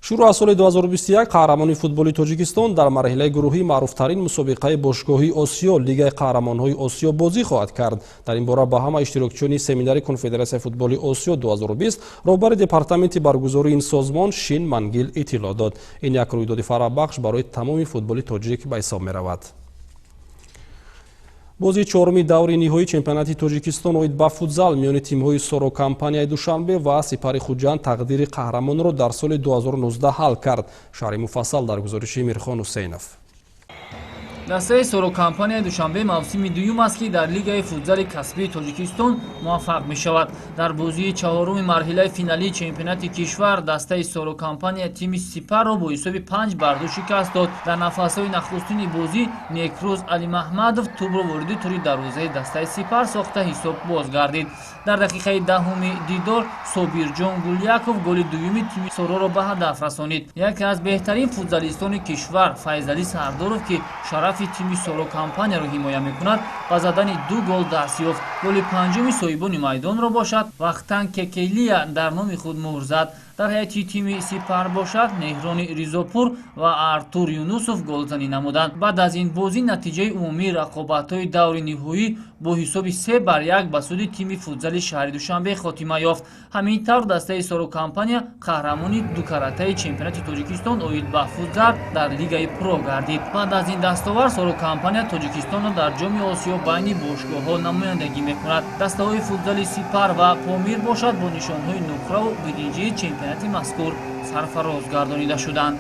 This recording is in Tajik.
Шурӯъ аз соли 2021 қаҳрамони футболи Тоҷикистон дар марҳилаи гурӯҳии маъруфтарин мусобиқаи бошгоҳии Осиё, Лигаи қаҳрамонҳои Осиё, бозӣ хоҳад кард. Дар ин бора ба ҳама иштирокчиёни семинари Конфедератсияи футболи Осиё 2020 роҳбари департаменти баргузории ин созмон Шин Мангил иттилоъ дод. Ин як рӯйдоди фараҳбахш барои тамоми футболи тоҷик ба ҳисоб меравад. Бозии чоруми даври ниҳоии чемпионати Тоҷикистон оид ба футзал миёни тимҳои Соро Компанияи Душанбе ва Сипари Хуҷанд тақдири қаҳрамонро дар соли 2019 ҳал кард. Шарҳи муфассал дар гузориши Мирхон Ҳусейнов. Дастаи Соро Компанияи Душанбе мавсими дуюм аст, ки дар Лигаи футзали касбии Тоҷикистон муваффақ мешавад. Дар бозии чаҳоруми марҳилаи финалии чемпионати кишвар дастаи Соро Компания тими Сипарро бо ҳисоби 5 бар 2 шикаст дод. Дар нафасҳои нахустини бозӣ Некрӯз Алимаҳмадов тӯбро вориди тури дарвозаи дастаи Сипар сохта, ҳисоб боз гардид. Дар дақиқаи 10-уми дидор Собирҷон Гуляков голи дуюми тими Сороро ба ҳадаф расонид. Яке аз беҳтарин футзалистони кишвар, Файзалӣ Сардоров, ки шарафи тими Соро Компанияро ҳимоя мекунад, ба задани ду гол даст ёфт. Голи панҷуми соҳибони майдонро бошад, Вахтанг Кекелия дар номи худ муҳр зад. Дар ҳайати тими Сипар бошад, Меҳрони Ризопур ва Артур Юнусов голзанӣ намуданд. Баъд аз ин бозӣ натиҷаи умумии рақобатҳои даври ниҳоӣ бо ҳисоби 3 бар 1 ба суди тими футзали шаҳри Душанбе хотима ёфт. Ҳамин тавр, дастаи Соро Компания қаҳрамони дукаратаи чемпионати Тоҷикистон оид ба футзал дар Лигаи Про гардид. Баъд аз ин дастовар Соро Компания Тоҷикистонро дар Ҷоми Осиё байни бошгоҳҳо намояндагӣ мекунад. Дастаҳои футзали Сипар ва Помир бошад, бо нишонҳои нуқраву биринҷии чемпионати мазкур сарфароз гардонида шуданд.